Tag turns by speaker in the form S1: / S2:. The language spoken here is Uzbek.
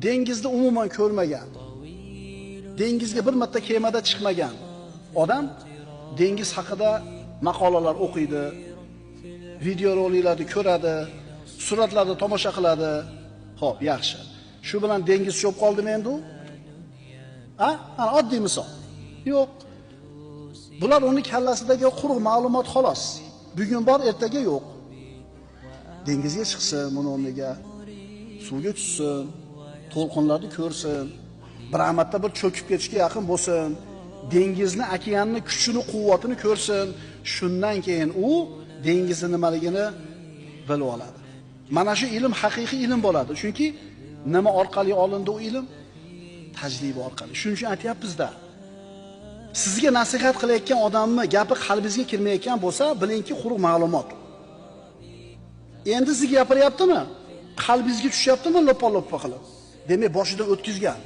S1: Dengizni umuman ko'rmagan, dengizga bir marta kemada chiqmagan odam dengiz haqida maqolalar o'qiydi, video roliklarni ko'radi, suratlarni tomosha qiladi. Xo'p, yaxshi. Shu bilan dengiz cho'p qoldimi endi u? Ha? Ana oddiy misol. Yo'q. Bular uning kallasidagi quruq ma'lumot xolos. Bugun bor, ertaga yo'q. Dengizga chiqsin, buni o'rniga suvga tushsin, to'lqinlarni ko'rsin, bir marta bir cho'kib ketishga yaqin bo'lsin, dengizni, okeanni kuchini, quvvatini ko'rsin. Shundan keyin u dengizni nimaligini bilib oladi. Mana shu ilm haqiqiy ilm bo'ladi. Chunki nima orqali olindi u ilm? Tajriba orqali. Shuning uchun aytyapmiz-da. Sizga nasihat qilayotgan odamni gapi qalbingizga kirmayotgan bo'lsa, bilingki, quruq ma'lumot. Endi sizga gapiryaptimi? Qalbingizga tushyaptimi loppa-loppa qilib? Demak, boshidan o'tkazgan.